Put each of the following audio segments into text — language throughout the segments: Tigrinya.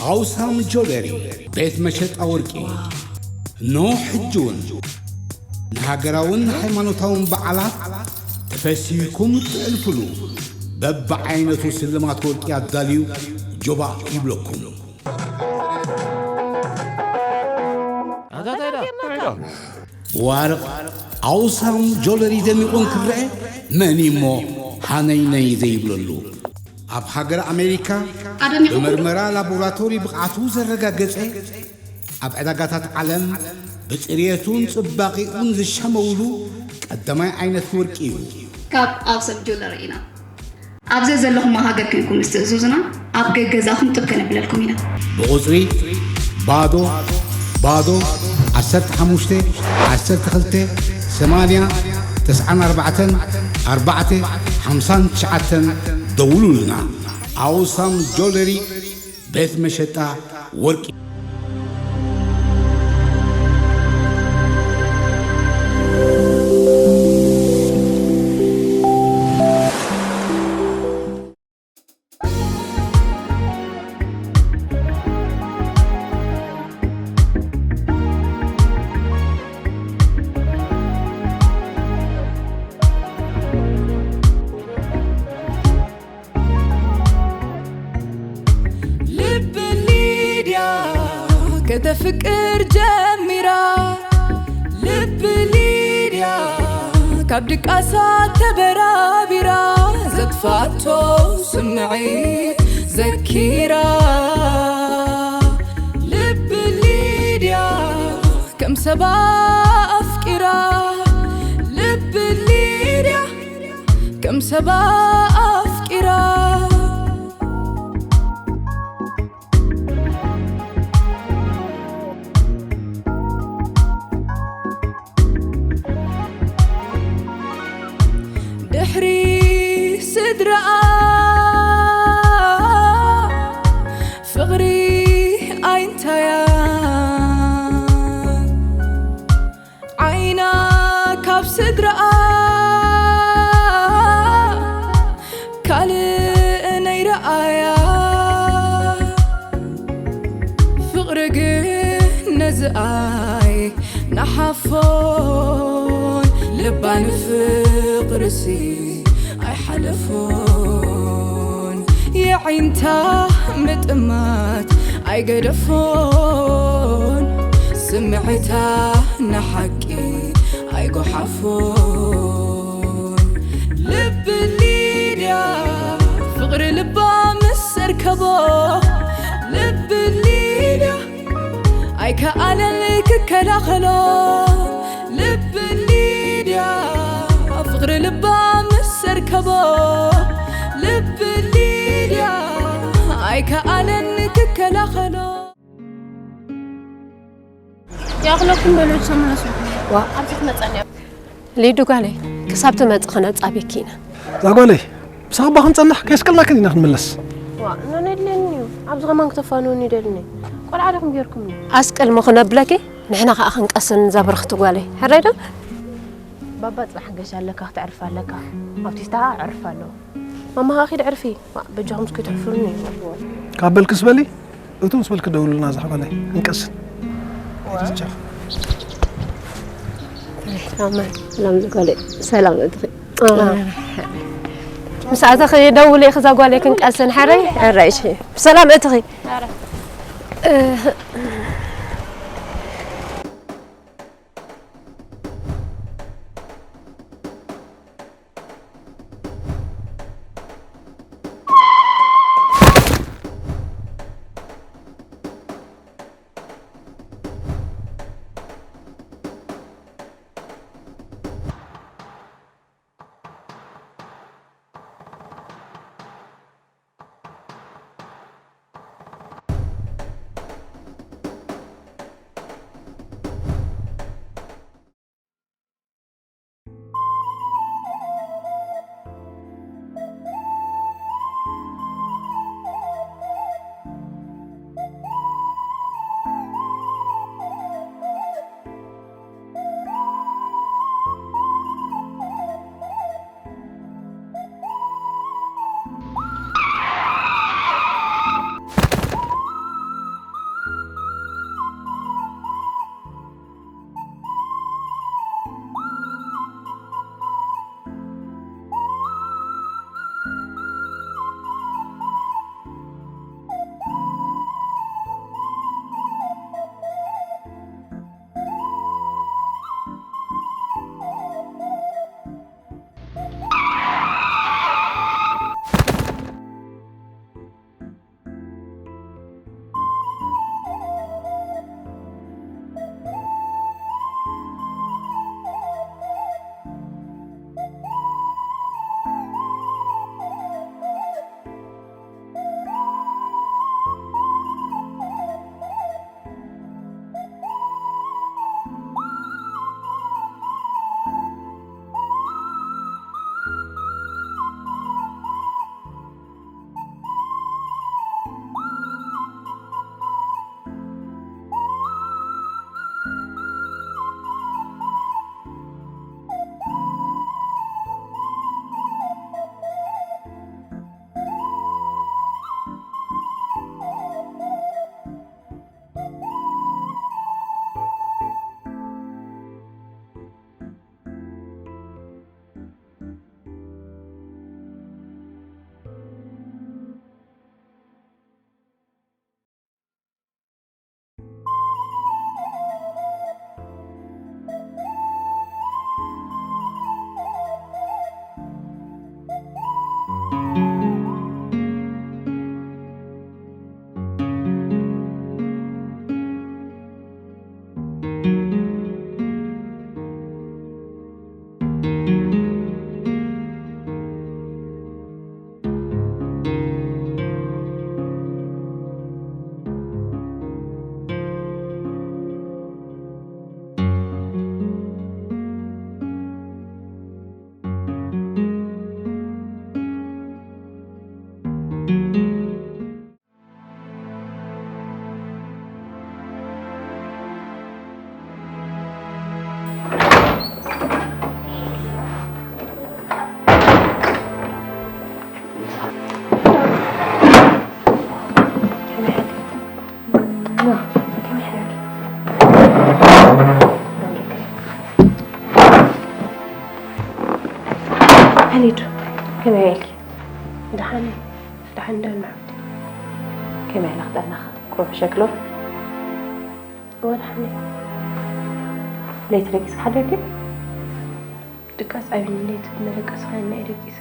ኣውሳም ጆለሪ ቤት መሸጣ ወርቂ። እነሆ ሕጂ እውን ንሃገራውን ሃይማኖታውን በዓላት ተፈሲህኩም እትሕልፉሉ በብዓይነቱ ስልማት ወርቂ ኣዳልዩ ጆባእ ይብለኩም። ዋርቕ ኣውሳም ጆለሪ ደሚቑ እንክረአ መን እሞ ሃነይነይ ዘይብለሉ? ኣብ ሃገር ኣሜሪካ ኣደሚቑ ብመርመራ ላቦራቶሪ ብቕዓቱ ዘረጋገጸ፣ ኣብ ዕዳጋታት ዓለም ብጽርየቱን ጽባቐኡን ዝሸመውሉ ቀዳማይ ዓይነት ወርቂ እዩ። ካብ ኣውሳም ጆለሪ ኢና። ኣብ ዘዘለኹሞ ሃገር ኮይንኩም ምስ ትእዝዙና፣ ኣብ ገገዛኹም ጥብ ከነብለልኩም ኢና። ብቑጽሪ ባዶ ባዶ ዓሰርተ ሓሙሽተ ዓሰርተ ክልተ ሰማንያ ተስዓን ኣርባዕተን ኣርባዕተ ሓምሳን ትሽዓተን ደውሉልና። ኣውሳም ጆለሪ ቤት መሸጣ ወርቂ። ልቢ ሊድያ ከተፍቅር ጀሚራ፣ ልቢ ሊድያ ካብ ድቃሳ ተበራቢራ፣ ዘጥፋቶ ስምዒት ዘኪራ፣ ልቢ ሊድያ ከም ሰባ ኣፍቂራ፣ ልቢ ሊድያ ከም ሰባ ኣፍቂራ። ድሕሪ ስድራኣ ፍቕሪ ኣይንታያ፣ ዓይና ካብ ስድራኣ ካልእ ነይረኣያ። ፍቕሪ ግን ነዝኣይ ንሓፎን፣ ልባ ንፍቕርሲ ኣይሓለፎን። የዒንታ ምጥማት ኣይገደፎን፣ ስምዒታ ንሓቂ ኣይጎሓፎን። ልቢ ሊድያ ፍቕሪ ልባ ምስ ኣርከቦ፣ ልቢ ሊድያ ኣይከኣለን ክከላኸሎ። ልቢ ሊድያ ፍቕሪ ልባ ምስ ኣርከቦ፣ ልቢ ሊድያ ኣይከኣለን ክከላኸሎ። ይኣኽለኩም በሉ፣ ተመለሱ። ዋ። ኣብዚ ክትመጸኒ እያ። ሊዱ ጓለይ፣ ክሳብ ትመጽእ ክነጻብየኪ ኢና። እዛ ጓለይ፣ ምሳኺ እባ ክንጸንሕ ከየስቀልናክን ኢና ክንምለስ። ዋ፣ ነነ የድልየኒ እዩ። ኣብዚ ከማን ክተፋንውኒ ይደልኒ። ቆልዓ ዲኹም ጌርኩምኒ? ኣስቀል እሞ ክነብለኪ፣ ንሕና ከኣ ክንቀስን እዛ ብርኽቲ ጓለይ። ሕራይ ዶ? ባባ ጽባሕ ገሽ ኣለካ፣ ክተዕርፍ ኣለካ። ኣብቲ ስታሃ ዕርፍ ኣለዎ። ማማ ከኣ ኪድ ዕርፊ። ዋ፣ በጃኹም እስኪ ትሕፍሩኒ እዩ። ካብ በልክስ በሊ፣ እቱ ምስ በልክ ደውሉልና፣ እዛ ጓለይ፣ ክንቀስን። ሰላም፣ ሰላም ዝጓለይ፣ ሰላም እትኺ። ምስ ኣተኺ ደውለይ፣ ክዛ ጓለይ ክንቀስን፣ ሕራይ፣ ሕራይ፣ እሺ። ብሰላም እትኺ። ሊዱ፣ ከመይ ውዒልኪ? ደሓን እየ። ደሓን ዶ ናብቲ? ከመይ ኣላ ክጠናኽ? ቁሩብ ሕሸክሎ? እወ፣ ደሓን እየ። ለይቲ ደቂስኪ ሓደርኪ? ድቃስ ዓቢኒ፣ ለይቲ ብመደቀሲ ኮይና እየ ደቂሰ።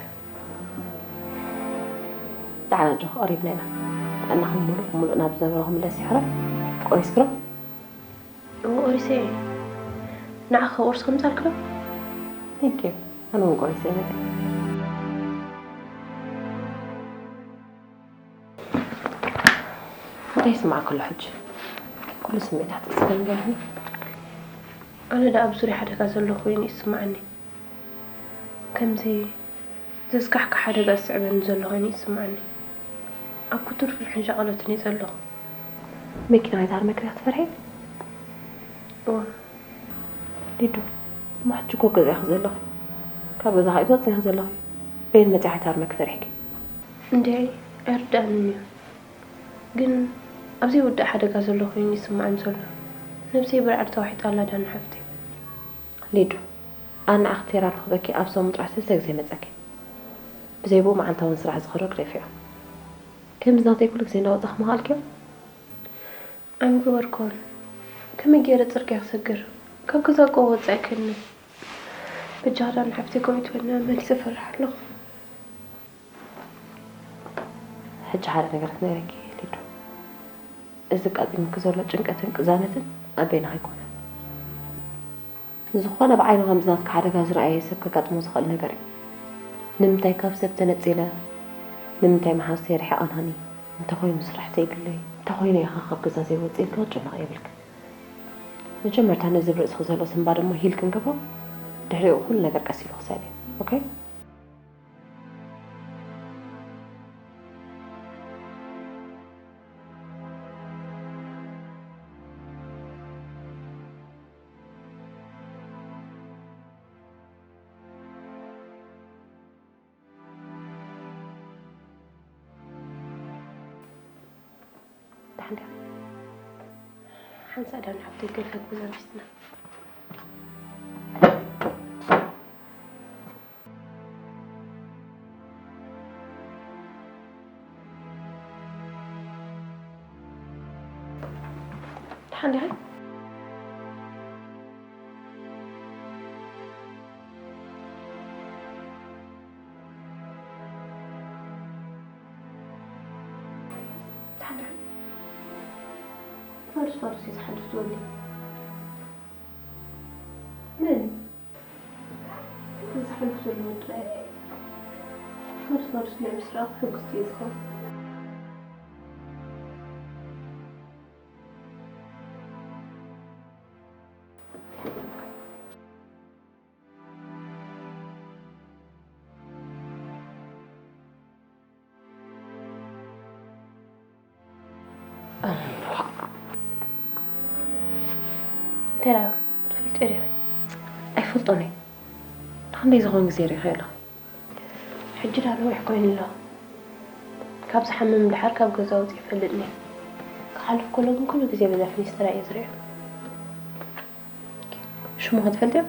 ደሓን ኣጆኺ፣ ቀሪብና ኢና። ጥዕናኺ ምሉእ ብምሉእ ናብ ዝነበሮ ክምለስ ይሕረ። ቆሪስኪ ዶ? እወ፣ ቆሪሰ እየ። ንዓኺ ቁርሲ ከምጻልኪ ዶ? Thank you። ኣነ እውን ቆሪሰ እየ መጺአ። እንታይ ይስምዓኪ ኣሎ ሕጂ? ኩሉ ስምዒታት እስከ ንገርኒ። ኣነ ደኣ ኣብ ዙርያ ሓደጋ ዘለኹ ኮይኑ ይስምዓኒ። ከምዚ ዘስካሕክሕ ሓደጋ ዝስዕበኒ ዘሎ ኮይኑ ይስምዓኒ። ኣብ ክቱር ፍርሕን ሻቕሎትን እየ ዘለኹ። መኪና ኣይትሃርመኪ ዲኺ ትፈርሒ? እወ። ሊዱ፣ እሞ ሕጂ እኮ ገዛ ኢኺ ዘለኺ። ካብ ገዛ ከይትወፅኢ ኢኺ ዘለኺ። በየን መፂኣ ኣይትሃርመኪ ፈሪሕኪ? እንድዒ፣ ኣይርድኣንን እዩ። ግን ኣብ ዘይውዳእ ሓደጋ ዘሎ ኮይኑ ይስምዓኒ ዘሎ። ነብሰይ ብርዕድ ተዋሒጣ ኣላ ዳኒ ሓፍተይ። ሊዱ፣ ኣነ ንዓኺ ቴራፒ ክህበኪ ኣብ ሰሙን ጥራሕ ሰለስተ ግዜ መጸኪ። ብዘይ ብኡ መዓልታዊ ስራሕ ዝኸዶ ክደፊኦ። ከምዚ ናተይ ኩሉ ግዜ እንዳወጻኺ ምኻኣልክዮ? ኣይምገበርኩዎን። ከመይ ገይረ ጽርግያ ክሰግር? ካብ ገዛ እኮ ወጻኢ ከኒ። በጃኻ ዳኒ ሓፍተይ ከምኡ ትበልና መሊሰ እፈርሕ ኣለኹ። ሕጂ ሓደ ነገር ክነግረኪ ሊዱ። እዚ ኣጋጢሙኪ ዘሎ ጭንቀትን ቅዛነትን ኣብ በይንኺ ኣይኮነን። ዝኾነ ብዓይኑ ከምዚ ናትኪ ሓደጋ ዝረኣየ ሰብ ከጋጥሞ ዝኽእል ነገር እዩ። ንምንታይ ካብ ሰብ ተነጺለ? ንምንታይ መሓዙተይ ርሒቐናኒ? እንተኾይኑ ስራሕ ዘይብለይ? እንተኾይኑ ኢኻ ካብ ገዛ ዘይወጽእ ኢልኪ ክትጭነቒ የብልክን። መጀመርታ ነዚ ኣብ ርእስኺ ዘሎ ስንባደ እሞ ሂል ክንገብሮ፣ ድሕሪኡ ኩሉ ነገር ቀስ ኢሉ ክስዕብ እዩ። ኦኬ? ደሓን ዲኻ? ሓንሳእ ዳኒ ሓፍተይ ገለ ክሕግዛ ቢስና። ደሓን ዲኻ? ደሓን ዲኻ? ፋርስ ፋርስ እዩ ዝሓልፍ ትወዲ። መን? እዚ ዝሓልፍ ዘሎ ወዲ ጥራይ እዩ። ፋርስ ፋርስ ንዕ ምስ ረኣኹ ሕጉስቲ እየ ዝኸውን። እንታይ ደኣ ትፈልጥዮ ዲኺ? ኣይፈልጦን እየ። ንኽንደይ ዝኾን ግዜ ርኢኺዮ ኣለኺ? ሕጂ ደኣ ነዊሕ ኮይኑ ኣሎ። ካብ ዝሓምም ደሓር ካብ ገዛ ወጺኡ ኣይፈልጥን እየ። ክሓልፍ ከሎ ግን ኩሉ ግዜ በዛ ፊኒስትራ እየ ዝርእዮ። ሽሙ ከ ትፈልጥዮ?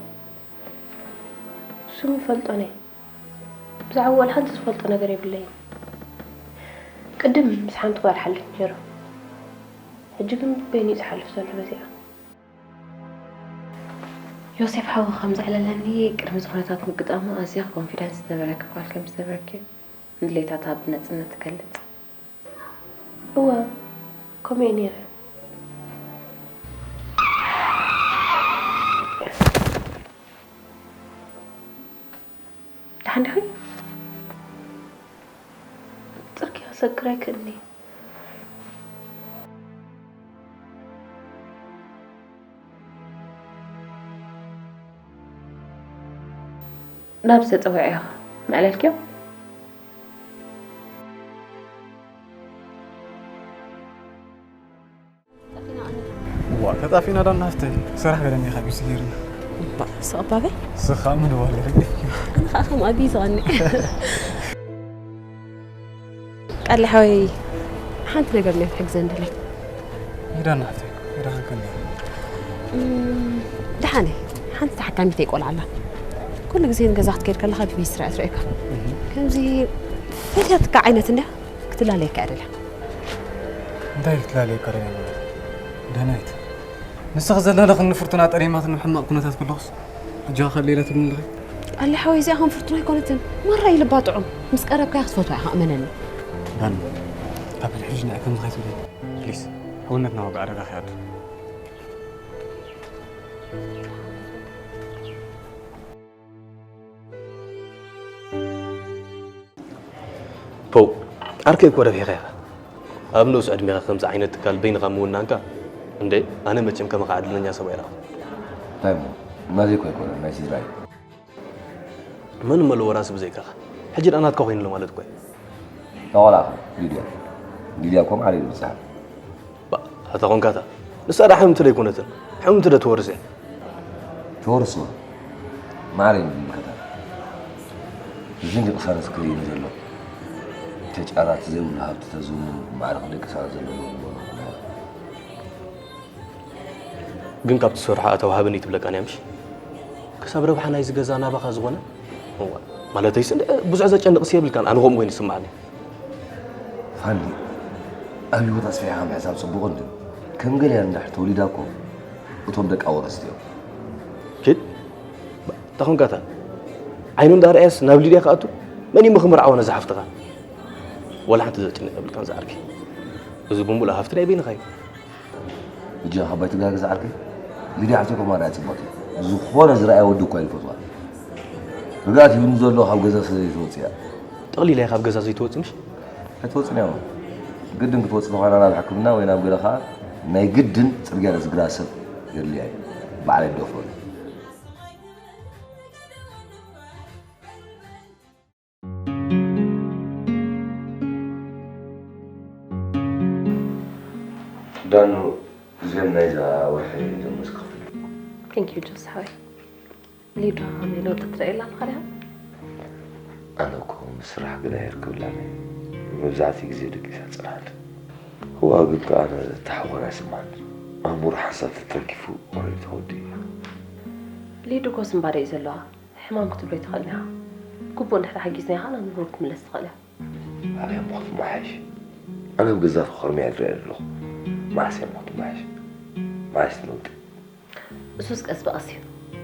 ስሙ ይፈልጦን እየ። ብዛዕባ ወላ ሓንቲ ዝፈልጦ ነገር የብለይን። ቅድም ምስ ሓንቲ ጓል ሓሊፉ ነይሩ። ሕጂ ግን በይኑ እዩ ዝሓልፍ ዘሎ በዚኣ። ዮሴፍ ሓው ከም ዘዕለለኒ፣ ቅድሚ እዚ ኩነታት ምግጣሙ ኣዝያ ኮንፊደንስ ዝነበረኪ ጓል ከም ዝነበርኪ፣ ንድሌታታ ብነጽነት ትገልጽ። እወ፣ ከምኡ እየ ነይረ። ደሓን ዲኺ? ጽርግያ ክሰግር ኣይክእልን እየ። ናብ ዝተጸውዐዮ መዕለልክዮ? ዋ፣ ተጣፊእና ዶ ናፍተይ? ስራሕ ገለ እኒኻ ቢዚ ገይርና። እባ፣ ስቕ እባ በይ። ስኻ ምን ዋለ? ኣነ ኸዓ ከም ኣቢ ዝቐኒ። ቃሊ ሓወይ፣ ሓንቲ ነገር እያ ክትሕግዘኒ ደለይ። ሂዳ ናፍተይ፣ ሂዳ ሃንከኒ። እም፣ ደሓነይ፣ ሓንቲ ተሓካሚተይ ቆልዓ ኣላ። ኩሉ ግዜ ንገዛ ክትከይድ ከለኻ ብሚስጥር እያ ትርእየካ። ከምዚ ፈትያትካ ዓይነት እንድያ ክትላለየካ እያ ደልያ። እንታይ ክትላለየካ ደልያ? ዳናይት፣ ንስኺ ዘለለኽኒ ፍርቱና ጠሊማትኒ ኣብ ሕማቕ ኩነታት ከለኹስ ሕጂ ኸ ሌላ ትብልኒ ኣለኺ? ቃሊ ሓወይ፣ እዚኣ ከም ፍርቱና ኣይኮነትን። ማራ እዩ ልባ ጥዑም። ምስ ቀረብካያ ክትፈትዋ ኢኻ፣ እመነኒ። ዳኒ፣ ካብ ሕጂ ንዕክም ዝኸይትብለኒ ፕሊስ። ሕውነትና ዋጋ ኣደጋ ከይኣቱ። ፖው፣ ዓርከይ እኮ ረቢሕካ ኢኻ። ኣብ ንኡስ ዕድሜኻ ከምዚ ዓይነት ትካል በይንኻ ምውናንካ፣ እንዴ፣ ኣነ መቸም ከማኻ ዕድለኛ ሰብ ኣይረኣኹ። እንታይ እሞ፣ ናተይ እኮ ኣይኮነን፣ ናይ ስድራይ። መን እሞ ኣሎ ወራሲ ብዘይካኻ? ሕጂ ደኣ ናትካ ኮይኑ ኣሎ ማለት እኮ እዩ። እታ ቆልዓ ኸ፣ ሊድያ? ሊድያ እኮ ማዕረ እዩ ዝበፅሓ። ባእ፣ ኣታ ኾንካታ። ንሳ ደኣ ሕምምቲ ዶ ኣይኮነትን? ሕምምቲ ዶ ትወርስ እያ? ተወርሶ ማዕረ እዩ ዝምልከታ። እዚ እንዲ ቅሳነት ክርእይኒ ዘሎ። ተጫራት ዘይብሉ ሃብቲ ተዝውኑ ማዕረ ክንደይ ቅሳነት ዘለዎ ይኾኑ። ግን ካብ ትሰርሖ ኣታዊ ሃበኒ ትብለካን እያ ምሽ? ክሳብ ረብሓ ናይዚ ገዛ ናባኻ ዝኾነ? እዋ፣ ማለተይስ እንደ ብዙሕ ዘጨንቕስ የብልካን፣ ኣነ ከምኡ ኮይኑ ይስምዓኒ። ፋኒ፣ ኣብ ህይወት ኣስፊሕኻ ምሕሳብ ጽቡቕ እንድዩ። ከም ገሊያ እንድሕር ተወሊዳ እኮ እቶም ደቃ ወረስቲ እዮም። ኪድ፣ ባ-፣ እንታይ ኾንካ እታ? ዓይኑ እንዳረኣየስ ናብ ሊድያ ክኣቱ? መን እዩ ምኽምርዓዋ ነዛ ሓፍትኻ? ዋላ ሓንቲ ዘጨንቕ የብልካን ዝዓርከይ። እዚ ብምሉእ ሃፍቲ ናይ በይንኻ እዩ። እጃ ካብ ኣይትጋገ ዝዓርከይ። ሊድያ ሓፍተይ እኮ ማራ እያ ጽብቕቲ። ዝኾነ ዝረኣየ ወዲ እኳ እዩ ዝፈትዋ። ርግኣት ሂቡኒ ዘሎ ካብ ገዛ ስለ ዘይትወጽእ እያ። ጠቕሊላ እያ ካብ ገዛ ዘይትወጽእ ምሽ? ኣይትወጽእን እያ። ግድን ክትወጽእ ተኾይና ናብ ሕክምና ወይ ናብ ገለ ኸኣ ናይ ግድን ጽርግያ ለዝግራ ሰብ የድልያ እዩ። ባዕለይ ደፍሮ እዩ። ዳኑ፣ እዚኦም ናይዛ ወርሒ ደሞዝ ክኽፍል። Thank you ጆስ ሓወይ። ሊዱ ከመይ ለውጢ ትርእየላ ኣለኻ ዲኻ? ኣነ እኮ ምስ ስራሕ ግዳ የርክብላን እየ። መብዛሕትኡ ግዜ ደቂሳ ትጸንሓለይ። እዋ ግን ከኣ ኣነ ተሓጎና ይስምዓኒ። ኣእምሮ ሓንሳብ ተተንኪፉ ወረዲ ተወዲ እዩ። ሊዱ እኮ ስንባደ እዩ ዘለዋ። ሕማም ክትብሎ ኣይትኽእልን ኢኻ። ግቡእ እንድሕር ሓጊዝናያ ኸኣ ናብ ንቡር ክትምለስ ትኽእል እያ። ኣበይ እሞ ክትመሓየሽ? ኣነ ኣብ ገዛ ተኾርምየ ዝሪኣ ዘለኹ። መዓስ እያ እሞ ክትመሓየሽ? መዓስ ትመውጥ? እሱስ ቀስ ብቐስ እዩ።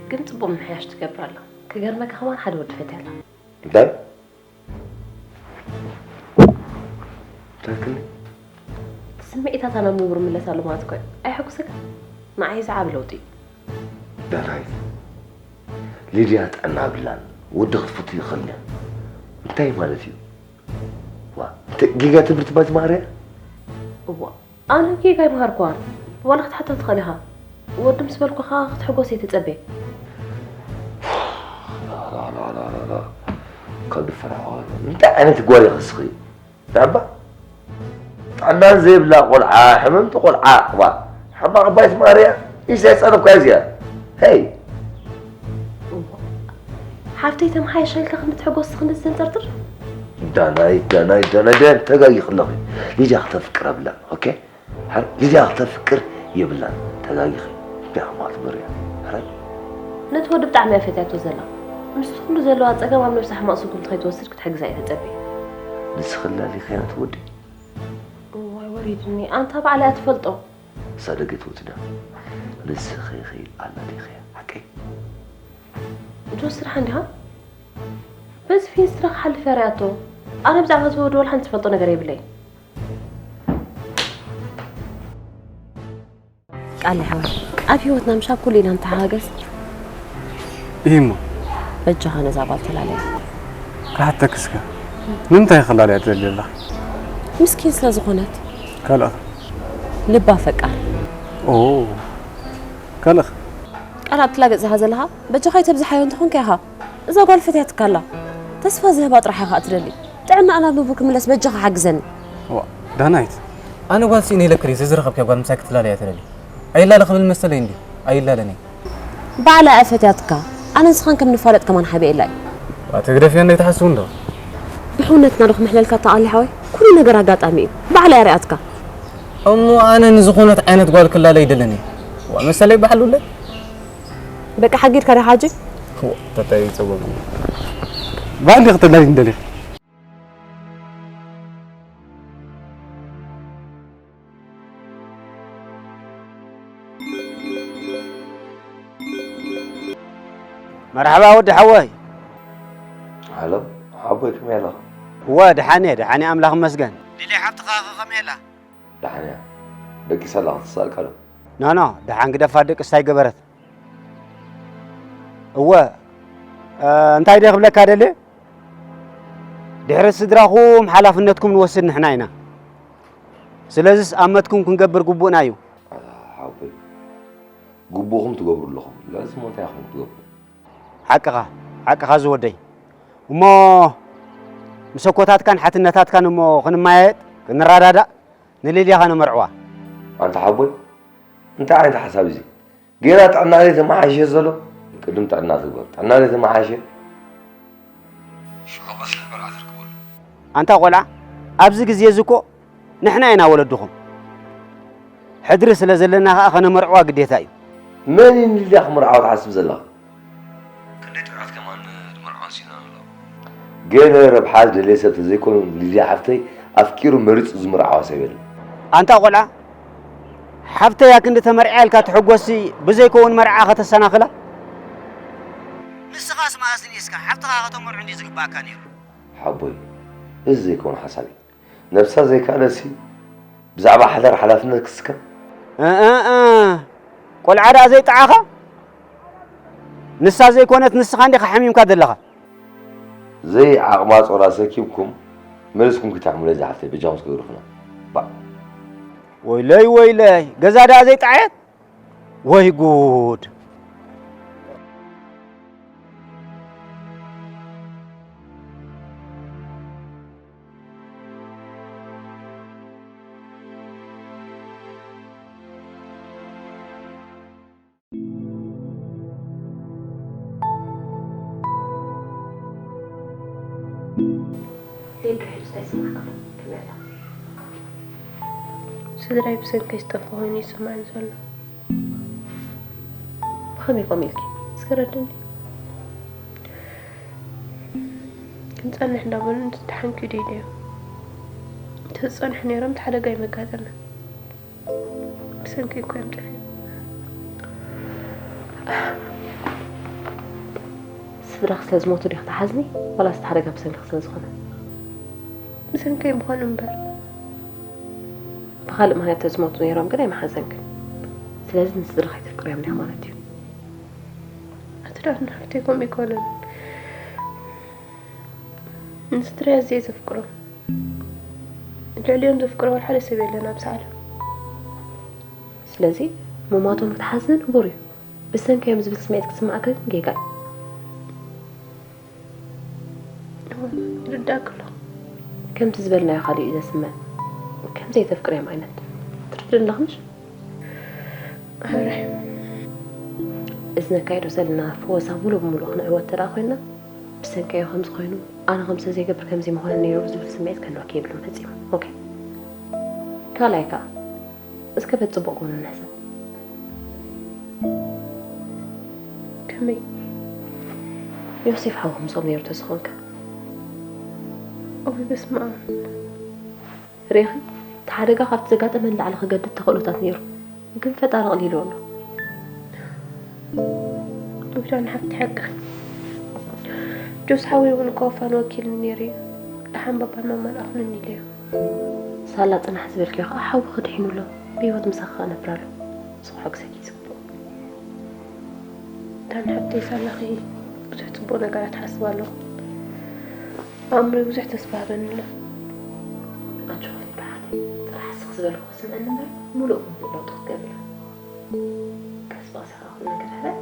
ግን ጽቡቕ ምምሕያሽ ትገብር ኣላ። ክገርመካ ከማን ሓደ ወዲ ፈትያ ኣላ። እንታይ? እንታይ ትብሊ? ስምዒታታ ናብ ንቡር ምለስ ኣሎ ማለት እኮ እዩ። ኣይሐጉሰካ? ንዓይ እዚ ዓቢ ለውጢ እዩ። ዳናይት፣ ሊድያ ጥዕና ኣብላን ወዲ ክትፍቱ ይኽእልን እያ። እንታይ ማለት እዩ? ዋ፣ ጌጋ ትምህርቲ ማትማርያ? እዋ፣ ኣነ ጌጋ ኣይምሃርኳን። ዋላ ክትሓታ ትኽእል ኢኻ። ወዲ ምስ በልኩኻ ክትሕጎስ እየ ትጸበ። ካብ ድፈራዋ እንታይ ዓይነት ጓል ኢኻ እስኺ? ዳባ ጥዕና ዘይብላ ቆልዓ፣ ሕምምቲ ቆልዓ፣ ዋ፣ ሕማቕ ባይት ማርያ፣ ኢሳይ ጸረፍካ እዚኣ። ሄይ! ሓፍተይ ተመሓየሻ ኢልካ ክንዲ ትሕጎስ ክንዲ ዝተንጠርጥር? ዳናይ፣ ዳናይ፣ ዳናይ፣ ዳናይ፣ ተጋጊኺ ኣለኺ። ሊድያ ክተፍቅር ኣብላ፣ ኦኬ? ሓር-፣ ሊድያ ክተፍቅር የብላን፣ ተጋጊኺ። ዳማ ትበርያ። ሓራይ? ነቲ ወዲ ብጣዕሚ እያ ፈትያቶ ዘላ። ምስቲ ኩሉ ዘለዋ ጸገም ኣብ ነብሳ ሕማቕ ስጉምቲ ከይትወስድ ክትሕግዛ እየ ተጸብየ። ንስኺ ኣላሊኽያ ነቲ ወዲ? እዋይ ወሪድኒ፣ ኣንታ ባዕላ እያ ትፈልጦ። ንሳ ደገ ትወጽእ ድያ? ንስኺ ኢኺ ኣላሊኽያ፣ ሓቀይ? ዶ ስራሕ እንዲኻ? በዚ ፊንስትራ ክሓልፍ እያ ሪኣቶ። ኣነ ብዛዕባ እዚ ወዲ ወላ ሓንቲ ዝፈልጦ ነገር የብለይን። ቃል ሓወይ፣ ኣብ ህይወትና ምሻብ ኩሉ ኢና ንተሓጋገዝ። እሂሞ። በጃኻ ነዛ ጓል ተላለያ። ክሓተክስካ ንምንታይ ክላለያ ትደሊ ኣለኻ? ምስኪን ስለ ዝኾነት። ካልእኻ? ልባ ፈቃር። ኦ ካልእኻ? ቃል ኣብትላ ገጽኻ ዘለኻ በጃኻ ይተብዝሓዮ እንተኾንካ ኢኻ። እዛ ጓል ፈትያትካ ኣላ። ተስፋ ዝህባ ጥራሕ ኢኻ እትደሊ። ጥዕናኣ ናብ ልቡ ክምለስ በጃኻ ሓግዘኒ። ዋ ዳናይት፣ ኣነ ጓል ስኢነ ኢለክሪ ዘዝረኸብክያ ጓል ምሳይ ክትላለያ ትደሊ? ኣይላለ ክብል መሰለይ እንዲ ኣይላለኒ። ባዕላ እያ ፈትያትካ። ኣነ ንስኻን ከም ንፋለጥ ከማን ሓቢኤላ እዩ። ዋ ትግደፍያ እንደ ትሓስቡ እንዶ? ብሕውነትና ዶ ክምሕለልካ ተቓሊ ሓወይ? ኩሉ ነገር ኣጋጣሚ እዩ። ባዕላ እያ ሪኣትካ። እሞ ኣነ ንዝኾነት ዓይነት ጓል ክላለ ይደለኒ። ዋ መሰለይ ባሕሉለ በቃ ሓጊድካ ዲኻ ሕጂ? ተታይ ጸገም ባንዲ ክትለይ እንደለ መርሓባ ወዲ ሓወይ። ሃሎ ሓቦይ፣ ከመይ ኣለኻ? እወ ደሓን እየ፣ ደሓን እየ፣ ኣምላኽ ይመስገን። ሊሊ ሓብትኻ ኸ ከመይ ኣላ? ደሓን እያ። ደቂሳ ኣላ፣ ክትስኣልካ ዶ? ኖ ኖ፣ ደሓን ግደፋ፣ ደቅሳ ኣይገበረት። እወ፣ እ፣ እንታይ ድየ ክብለካ ደልየ? ድሕሪ ስድራኹም ሓላፍነትኩም ንወስድ ንሕና ኢና። ስለዚስ ኣመትኩም ክንገብር ግቡእና እዩ። ኣታ ሓወቦይ፣ ግቡእኹም ትገብሩ ኣለኹም። ለዚ እሞ እንታይ ኢኹም ክትገብሩ? ሓቅኻ፣ ሓቅኻ ዝወደይ። እሞ ምሰኮታትካን ሓትነታትካን እሞ ክንመያየጥ፣ ክንረዳዳእ፣ ንሊድያ ኸነመርዕዋ። ኣንታ ሓቦይ፣ እንታይ ዓይነት ሓሳብ እዩ እዚ? ጌና ጥዕና ዘይተመሓየሸ ዘሎ? ቅድም ጥዕና ትግበር። ጥዕና ዘይተመሓየሸ ሽዑ ቀስ ኢልካ ቆልዓ ተርክበሉ። ኣንታ ቆልዓ፣ ኣብዚ ግዜ እዚ እኮ ንሕና ኢና ወለድኹም። ሕድሪ ስለ ዘለና ኸኣ ኸነመርዕዋ ግዴታ እዩ። መን እዩ ንሊድያ ክምርዓዋ ትሓስብ ዘለኻ? ክንደይ ጥዑያት ከማን ንመርዓወን ስኢንናን ኣለዋ። ገለ ረብሓ ዝደልየ ሰብ ተዘይኮይኑ ሊድያ ሓፍተይ ኣፍቂሩ መሪጹ ዝምርዓዋ ሰብ የለን። ኣንታ ቆልዓ፣ ሓፍተይ ኣክንዲ ተመርዕያ ኢልካ ትሕጎስሲ ብዘይከውን መርዓ ከተሰናኽላ? ንስኻስ መኣስ ንኢስካ ሓፍትኻ ከተመርዑ እንድዩ ዝግባኣካ ነይሩ። ሓቦይ፣ እዚ ዘይከውን ሓሳብ እዩ። ነብሳ ዘይከኣለሲ ብዛዕባ ሓዳር ሓላፍነት ክስከም? እእእ፣ ቆልዓ ደኣ ዘይጠዓኻ? ንሳ ዘይኮነት ንስኻ እንዲኻ ሓሚምካ ዘለኻ። ዘይዓቕማ ጾር ኣሰኪምኩም መሊስኩም ክተሕሙለይ ዝሓፍተይ በጃኹም እስከ ግደፉና። ባእ። ወይለይ ወይለይ፣ ገዛ ደኣ ዘይጠዓየት? ወይ ጉድ። ሌዶ ሕጂ እንታይ ይስምዓካ? ከመይ ኣላ? ስድራይ ብሰንከይ ዝጠፍኡ ኮይኑ ይስምዓኒ ዘሎ። ብኸመይ ከምኡ ኢልኪ? እስከ ረድእኒ። ክንጸንሕ እንዳበሉ እንተተሓንኪ ደይደዮም። እንተዝጸንሑ ነይሮም እቲ ሓደጋ ኣይመጋጠመን። ብሰንከይ እኮ እዮም ጠፊኦም። ስድራኺ ስለ ዝሞቱ ዲኺ ትሓዝኒ ዋላስ እቲ ሓደጋ ብሰንክኺ ስለ ዝኾነ? ብሰንከይ ምዃኑ እምበር። ብኻልእ ምኽንያት ተዝሞቱ ነይሮም ግን ኣይምሓዘንክን። ስለዚ ንስድራኺ ኣይተፍቅርዮምን ኢኺ ማለት እዩ። ኣቲ ደኣ ንሓፍተይ ከምኡ ኣይኮነን። ንስድራይ ኣዝየ ዘፍቅሮም። ልዕሊኦም ዘፍቅሮ ዋላ ሓደ ሰብ የለን ኣብዚ ዓለም። ስለዚ ምሟቶም ክትሓዝኒ ንቡር እዩ። ብሰንከዮም ዝብል ስምዒት ክስምዓካ ግን ጌጋ እዩ። እወ፣ ይርዳእኪ ኣሎ። ከምቲ ዝበልናዮ ካልእ እዩ ዘስምዕ። ከም ዘይተፍቅርዮም ዓይነት። ትርድእኒ ኣለኺ ምሽ? ሕራይ። እዚ ነካይዶ ዘለና ፍወሳ ሙሉእ ብሙሉእ ክንዕወት ተደኣ ኮይንና፣ ብሰንከዮ ከምዚ ኮይኑ፣ ኣነ ከምዚ ተዘይገብር ከምዚ ምኾነ ነይሩ ዝብል ስምዒት ክህልወኪ የብሉን ፈጺሙ። ኦኬ። ካልኣይ ከኣ፣ እስከ በቲ ጽቡቕ ጎኑ ንሕሰብ። ከመይ? ዮሴፍ ሓውኹም ጾም ነይሩ ተዝኾንከ? ኦይ በስመ ኣብ። ርኢኺ፣ እቲ ሓደጋ ካብቲ ዘጋጠመ ንላዕሊ ክገድድ ተኽእሎታት ነይሩ። ግን ፈጣሪ ኣቕሊልዎ ኣሎ። ዊዳን ሓፍቲ ሓቅኺ። ጆስ ሓወይ እውን እኮ ፋን ወኪልኒ ነይሩ እዩ። ደሓን ባባን ማማን ኣኹሉኒ ኢለዮም። ሳላ ጽናሕ ዝበልክዮ ኸኣ ሓውኺ ድሒኑ ኣሎ። ብህይወት ምሳኺ ክነብር ኣሎ። ንሱ ክሕግዘኪ እዩ ዝግብኦ። ዳን ሓብተይ ሳላኺ ብዙሕ ጽቡቕ ነገራት እሓስብ ኣለኹ። ኣእምሮይ ብዙሕ ተስፋ ሃበኒ ኣሎ። ኣጆኺ ሊዱ ሓፍተይ፣ ጥራሕ እስኺ ዝበልኩ ክስምዐኒ እምበር፣ ሙሉእ ብሙሉእ ለውጢ ክትገብሪ ኢኺ። ቀስ ብቐስ ኢኻ ኩሉ ነገር ሕራይ።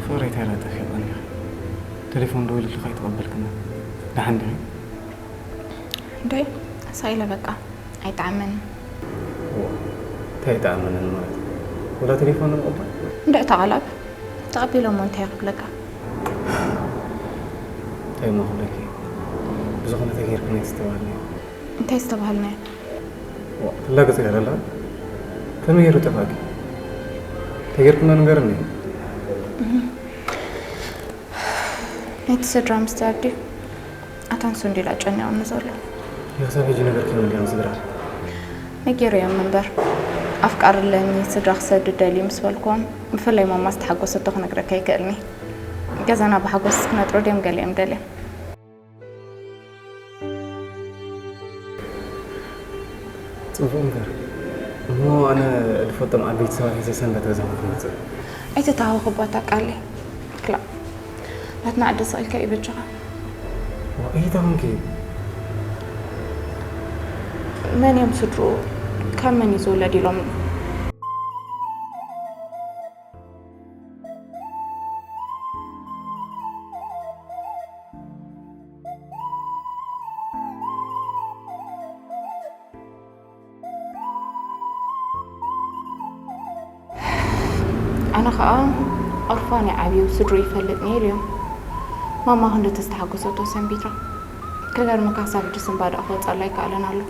ፍቕረይ፣ እንታይ ደኣ ጠፊእክኒ ኢኺ? ቴሌፎን ደዊለልኺ ኣይተቐበልክንን። ደሓን ዲኺ? ዶይ ሳኢለ በቃ ኣይጠዓመንን። እንታይ ኣይጠዓመንን ማለት? ወላ ቴሌፎን ንምቕባል? እንድዒ ተቓላብ ተቐቢለ እሞ እንታይ ክብለካ? ኣይመኹለኪ ብዝኾነ ተገይርክን ኣይተስተባሃልኒ። እንታይ ዝተባሃልናዮ? ክላገጽ ገረላ ተመይሩ ጠፋቂ ተገይርክና ንገርኒ። ናይቲ ስድራ ምስቲ ኣዲኡ ኣታን ሱንዲላ ጨኒቑኒ ዘሎ። ክሳብ ሕጂ ነገር ከመልዮም ስድራ ነጊረዮም እምበር ኣፍቃሪ ኣለኒ ስድራ ክሰድድ ደልዩ ምስ በልክዎም ብፍላይ ማማ ዝተሓጎሰቶ ክነግረካ ኣይክእልኒ። ገዛና ብሓጎስ ክነጥሮ ድዮም ገሊኦም ደልዮም። ጽቡቕ እምበር እሞ ኣነ ዝፈልጦም ዓበይቲ ሰባት ሒዘ ሰንበት ገዛኹም ክመጽእ። ኣይተተሃወኽባታ ቃለይ። ክላ ናትና ዓዲ ስቕ ኢልካ እዩ በጃኻ። እይታ ኮንኪ መን እዮም ስድርኡ ካብ መን እዩ ዝውለድ ኢሎም ኣነ ኸኣ ኦርፋን እየ ዓብዩ ስድሩ ይፈልጥኒ ኢሉ እዮም ማማ ክንዲ ተስተሓጎሰቶ ሰንቢታ ክገርመካ ክሳብ ሕጂ ስንባዳ ክወፅኣላ ኣይከኣለን ኣሎ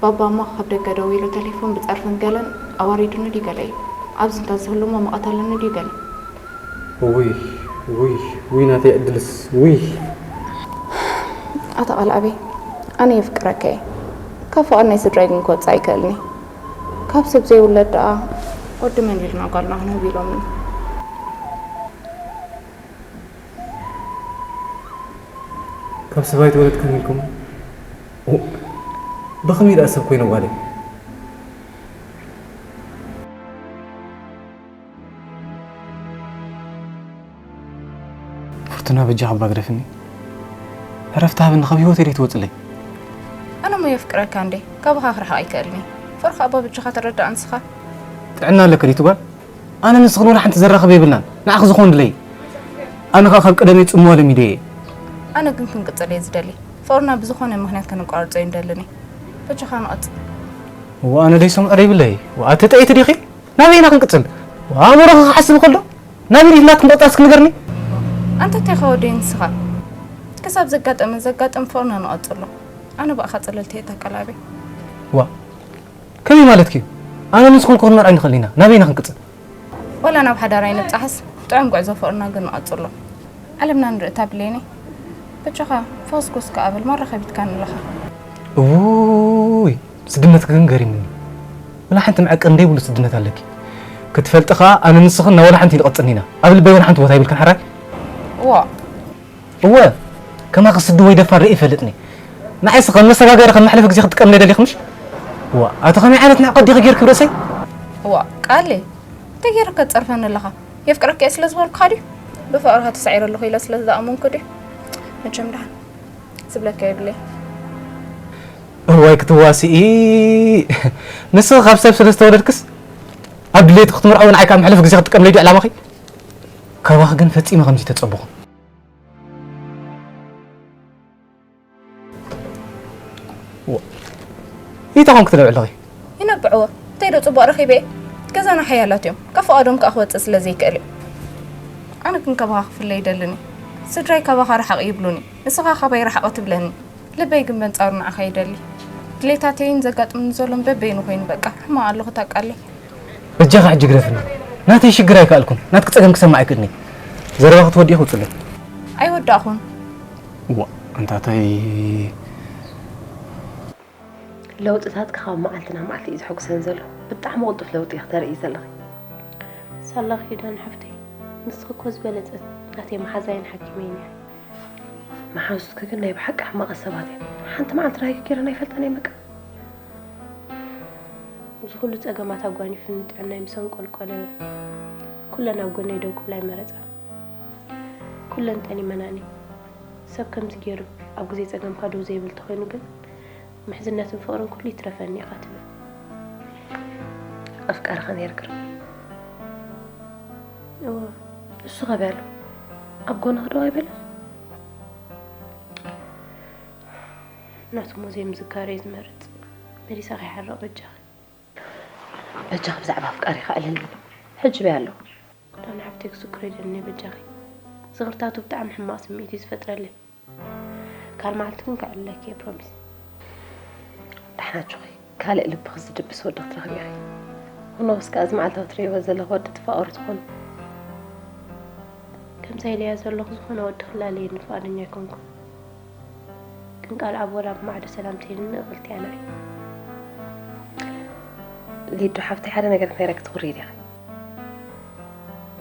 ባባ እሞ ካብ ደገ ደዊሉ ተሌፎን ብፀርፍን ገለን ኣዋሪዱኒ ድዩ ገለ እዩ ኣብዚ እንተዝህሉ እሞ ምቐተለኒ ድዩ ገለ ውይ ውይ ውይ ናተይ ዕድልስ ውይ ኣታ ቃልኣበይ ኣነ የፍቅረካ እየ ካብ ፍቓድ ናይ ስድራይ ግን ክወፅእ ኣይክእልኒ ካብ ሰብ ዘይውለድ ደኣ ወዲ መን ኢልና ጓልና ክንህብ ኢሎምኒ ካብ ሰብ ኣይተወለድክን ኢልኩም ብኸመይ ደኣ ሰብ ኮይነ ጓለይ ፍርቱና በጃ ክባ ግደፍኒ ዕረፍቲ ሃብኒ ካብ ህይወተይ ደይ ትወፅለይ ኣነ ሞ የፍቅረካ እንዴ ካባኻ ክርሕቕ ኣይክእልኒ ፈርኻ ኣባ ብጃኻ ተረዳእ ንስኻ ጥዕና ኣለካ ድዩ ትጓል ኣነ ንስኽን ወላ ሓንቲ ዘራኽብ የብልናን ንዓኺ ዝኾን ድለይ ኣነ ከዓ ካብ ቀደመይ ፅምዋ ለሚደ እየ ኣነ ግን ክንቅፅል እየ ዝደሊ ፍቕርና ብዝኾነ ምኽንያት ከነቋርፆ እዩ ንደልኒ በጃኻ ንቐፅል እዋ ኣነ ደይ ሰምዖ ደይብለይ ኣቲ ጠይቲ ዲኺ ናበይ ኢና ክንቅፅል ኣእምሮኺ ክሓስብ ከሎ ናበይ ዲኽና ክንቐፅል እስኪ ንገርኒ ኣንተ እንታይ ከወደይ ንስኻ ክሳብ ዘጋጠመ ዘጋጥም ፍቕርና ንቐፅሎ ኣነ ብኣኻ ፀለልቲ እየ ታቀላቢ ዋ ከመይ ማለትኪ እዩ ኣነ ንስኹም ክኽንመርዓይ ንኽእል ኢና ናበይ ኢና ክንቅፅል ወላ ናብ ሓዳር ኣይንብፃሕስ ጥዑም ጉዕዞ ፍቕርና ግን ንቐፅሎ ዓለምና ንርኢ እታ ብሌኒ በጃኻ ፈስኩስ ከኣ በል ማራ ከቢድካኒ ኣለኻ እውይ ስድነት ግን ገሪምኒ ወላ ሓንቲ መዐቀኒ ደይብሉ ስድነት ኣለኪ ክትፈልጢ ከኣ ኣነ ንስኽን ናብ ወላ ሓንቲ ይንቐፅኒ ኢና ኣብ ልበይ ወላ ሓንቲ ቦታ ይብልክን ሓራይ ዋ እወ ከማኺ ስዲ ወይ ደፋር ርኢ ይፈልጥኒ ንዓይስ ከም መሰጋገሪ ከም መሕለፊ ግዜ ክትጥቀምለይ ደሊኽ ምሽ ዋ ኣቲ ከመይ ዓይነት ንዕቀት ዲኺ ጌርኪ ርእሰይ ዋ ቃሌ እንታይ ጌርካ ትጸርፈኒ ኣለኻ የፍቅረካ እየ ስለ ዝበልኩኻ ድዩ ብፍቕርኻ ተሳዒረ ኣለኹ ኢለ ስለ ዝኣመንኩ ድዩ መቸም ደሓን ዝብለካ የብለይ እዋይ ክትዋስኢ ንስኺ ካብ ሰብ ስለ ዝተወለድክስ ኣብ ድሌቱ ክትምርዓዊ ንዓይ ካብ መሕለፊ ግዜ ክትጥቀምለይ ድዩ ዕላማኺ ካባኺ ግን ፈጺመ ከምዚ ተጸበኹ ይታ ኮንክ ትነብዕ ኣለኺ ይነብዕዎ እንታይ ዶ ጽቡቕ ረኺበ ገዛና ሓያላት እዮም ካብ ፍቓዶም ከኣ ክወጽእ ስለ ዘይክእል እዩ ኣነ ግን ካባኻ ክፍለ ይደልን እዩ ስድራይ ካባኻ ርሓቕ ይብሉኒ ንስኻ ካባይ ርሓቕ ትብለኒ ልበይ ግን በንጻሩ ንዓኻ ይደሊ ድሌታተይን ዘጋጥምኒ ዘሎን በበይኑ ኮይኑ በቃ ሕማቕ ኣለኹ ታቃለይ በጃኻ ሕጂ ግደፍኒ ናተይ ሽግር ኣይከኣልኩን ናትኪ ጸገም ክሰማዕ ኣይክእልኒ ዘረባ ክትወዲኦ ክውጽለይ ኣይወዳእኹን ዋ ኣንታታይ ለውጥታትኪ ካብ መዓልቲ ናብ መዓልቲ እዩ ዘሐጉሰን ዘሎ። ብጣዕሚ ቅልጡፍ ለውጢ ኢኺ ተርእይ ዘለኺ። ሳላ ኪዳነ ሓፍተይ፣ ንስኺ እኮ ዝበለጸት ናተይ መሓዛይን ሓኪመይን ኢኺ። መሓዙትኪ ግን ናይ ብሓቂ ሕማቓት ሰባት እየን። ሓንቲ መዓልቲ ራይኪ ገይረን ኣይፈልጣን እየን በቃ። እዚ ኩሉ ጸገማት ኣጓኒፉኒ ጥዕናይ ምስ ኣንቆልቆለ፣ ኩለን ኣብ ጎነይ ደው ክብላ ኣይመረጻን። ኩለን ጠሊመናኒ። ሰብ ከምዚ ገይሩ ኣብ ግዜ ጸገምካ ደው ዘይብል ተኾይኑ ግን፣ ምሕዝነትን ፍቕርን ኩሉ ይትረፈኒ ኢኻ ትብል። ኣፍቃርኻ ነይርኪ ዶ? እወ። እሱ ከ በሎ? ኣብ ጎንኺ ደው ኣይበለን? ናቱ እሞ ዘይምዝካር እየ ዝመርጽ። መሊሳ ከይሓርቕ በጃኺ። በጃኺ ብዛዕባ ኣፍቃሪኺ ኣዕልልኒ። ሕጂ በይ ኣሎ። ዳን ሓብተይ ክዝክሮ ይደሊ በጃኺ። ዝኽርታቱ ብጣዕሚ ሕማቕ ስምዒት እዩ ዝፈጥረለይ። ካልእ መዓልቲ ግን ከዕልለኪ እየ፣ ፕሮሚስ። ደሓን ኣጆኺ፣ ካልእ ልብኺ ዝድብስ ወዲ ክትረኽቢ ኢኺ። ኩኖስ ከኣ እዚ መዓልታዊ ትርእይዎ ዘለኺ ወዲ ትፋቐሩ ትኾኑ። ከምዛ ኢለያ ዘለኹ ዝኾነ ወዲ ክላለየኒ ፍቓደኛ ኣይኮንኩን። ግን ቃል ኣብ ወላ ብማዕዶ ሰላምታ ኢልኒ እቕልቲ እያ ንዓይ። ሊዱ ሓፍተይ፣ ሓደ ነገር ክነግረኪ ትኹሪ ዲኺ?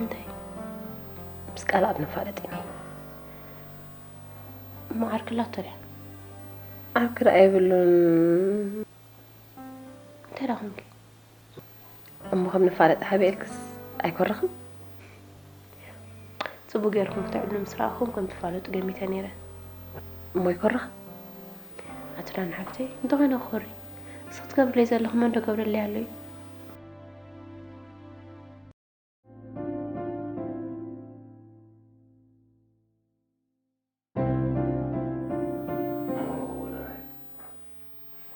እንታይ? ምስ ቃል ኣብ ንፋለጥ ኢና። እሞ ዓርኪ ኣላቶ ድያ? ዓርኪ ደኣ የብሉን። እንታይ ደኣ ኾንኪ? እሞ ከም ንፋለጥ ሓቢኤልክስ ኣይኮርኽን? ጽቡቕ ጌርኩም ክትዕልሉ ምስ ረኣኹም ከም ትፋለጡ ገሚተ ነይረ። እሞ ኣይኮርኽን? ኣቲ ዳን ሓብተይ፣ እንተኾይነ ክኾሪ። ንስኺ ትገብርለይ ዘለኺ መን ዶ ገብረለይ ኣሎ እዩ?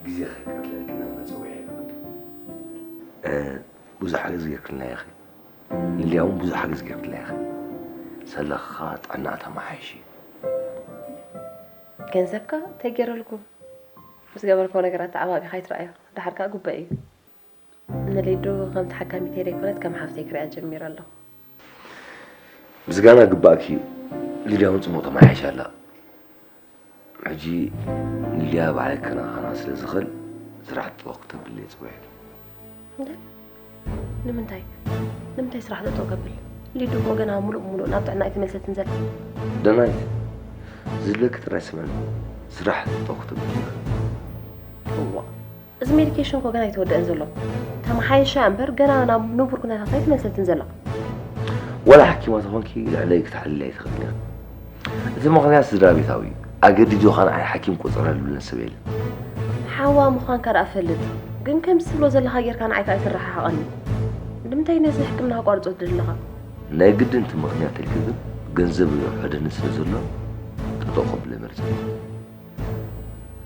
ግዜ ከይቀትለልኪ ናብ መጸውዒ ይግብእ። እ፣ ብዙሕ ሓገዝ ጌርክልና ኢኺ። ንልያ እውን ብዙሕ ሓገዝ ጌርክላ ኢኺ። ሰለኻ ጥዕና ተመሓይሽ እዩ። ገንዘብካ ተገይረልኩ ምስ ገበርኮ ነገራት ተዓባቢኻ ኣይትረኣዮ። ደሓር ከኣ ግቡእ እዩ። ንሊዱ ከም ተሓካሚተይ ዘይኮነት ከም ሓፍተይ ክሪኣ ጀሚረ ኣለኹ። ምስጋና ግባእኪ እዩ። ሊድያ እውን ጽቡቕ ተመሓይሻ ኣላ። ሕጂ ንልያ ባዕለይ ከነኻና ስለ ዝኽእል ስራሕ ጠጠው ክተብልለይ ጽውዒ። እንደ? ንምንታይ? ንምንታይ ስራሕ ጠጠው ከብል? ሊዱ እኮ ገና ሙሉእ ብሙሉእ ናብ ጥዕና ኣይተመልሰትን ዘላ። ደናይት፣ ዝብለኪ ጥራይ ስምዕኒ። ስራሕ ጠጠው ክተብል። እዋ። እዚ ሜዲኬሽን እኮ ገና ኣይተወደአን ዘሎ። ተመሓይሻ እምበር ገና ናብ ንቡር ኩነታት ኣይተመልሰትን ዘላ። ዋላ ሓኪማ ተኾንኪ ልዕለይ ክትሓልሊ ኣይትኽእልን ኢኺ። እቲ ምኽንያት ስድራ ቤታዊ እዩ። ኣገዲዱኻ ንዓይ ሓኪም ቁጸረሉ ዝብለኒ ሰብ የለን። ሓዋ ምዃንካ ደኣ እፈልጥ፣ ግን ከምዚ ትብሎ ዘለኻ ጌርካ ንዓይ ከኣ ኣይትረሓሓቐኒ። ንምንታይ ነዚ ሕክምና ከቋርጾ ትደሊ ኣለኻ? ናይ ግድን እቲ ምኽንያት ተልኪ ግን ገንዘብ ይውሕደኒ ስለ ዘሎ ጠጠው ከብሎ ይመርጽ።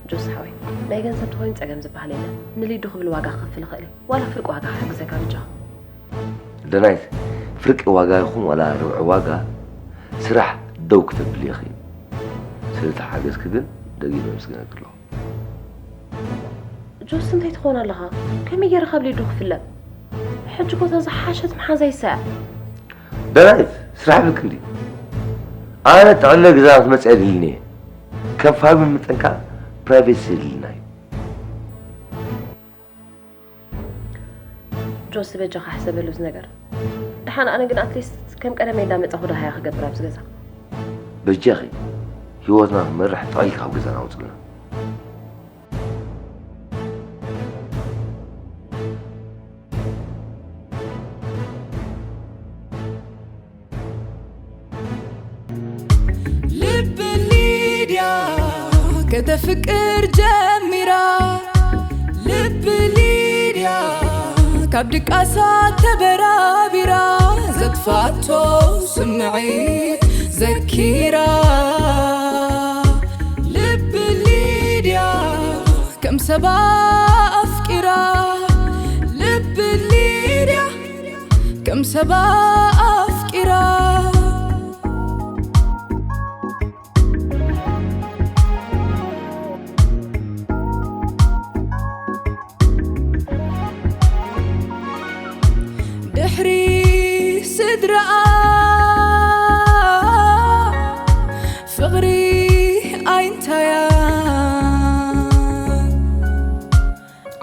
ጆስ ሓወይ፣ ናይ ገንዘብ ተኾይኑ ጸገም ዝበሃል የለን። ንሊዱ ክብል ዋጋ ክኸፍል እኽእል እየ። ዋላ ፍርቂ ዋጋ ክሕግዘካ በጃኻ። ደናይት፣ ፍርቂ ዋጋ ይኹን ዋላ ርብዒ ዋጋ ስራሕ ደው ክተብሊ ኢኺ። ስለቲ ሓገዝኪ ግን ደጊመ ኣመስግነኪ ኣለኹ። ጆስ፣ እንታይ ትኾን ኣለኻ? ከመይ ገይረ ካብ ሊዱ ክፍለ? ሕጂ እኮ እታ ዝሓሸት መሓዛይ እሳ እያ። ደናይት፣ ስራሕ ብልክ እንዲ። ኣነ ጥዕለ ግዛት መጽእ የድልኒ እየ። ከም ፋሚሊ ምጥንካ ፕራይቬሲ የድልና እዩ። ጆሲ፣ በጃኻ ሕሰበሉ እዚ ነገር። ደሓን ኣነ ግን ኣትሊስት ከም ቀደመይ እንዳመጻኹ ደሃያ ክገብር ኣብዚ ገዛ። በጃኺ፣ ህይወትና ክመርሕ ጥቕልል ካብ ገዛና ኣውጽልና። ልቢ ሊድያ ከተፍቅር ጀሚራ፣ ልቢ ሊድያ ካብ ድቃሳ ተበራቢራ፣ ዘጥፋቶ ስምዒት ዘኪራ፣ ልቢ ሊድያ ከም ሰባ ኣፍቂራ፣ ልቢ ሊድያ ከም ሰባ ኣፍቂራ። ድሕሪ ስድራኣ ፍቕሪ ኣይንታያ፣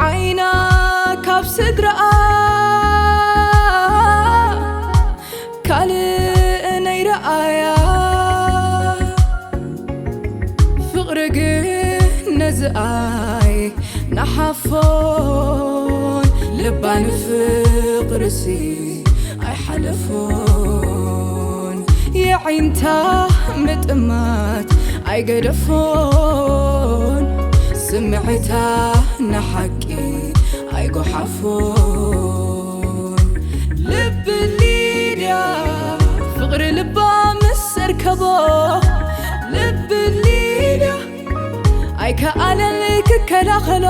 ዓይና ካብ ስድራኣ ካልእ ነይረኣያ። ፍቕሪ ግን ነዚ ኣይ ናሓፎን፣ ልባ ንፍቕርሲ ኣይሓለፎን። የዒንታ ምጥማት ኣይገደፎን፣ ስምዒታ ንሓቂ ኣይጎሓፎን። ልቢ ሊድያ ፍቕሪ ልባ ምስ ኣርከቦ፣ ልቢ ሊድያ ኣይከኣለን ክከላኸሎ።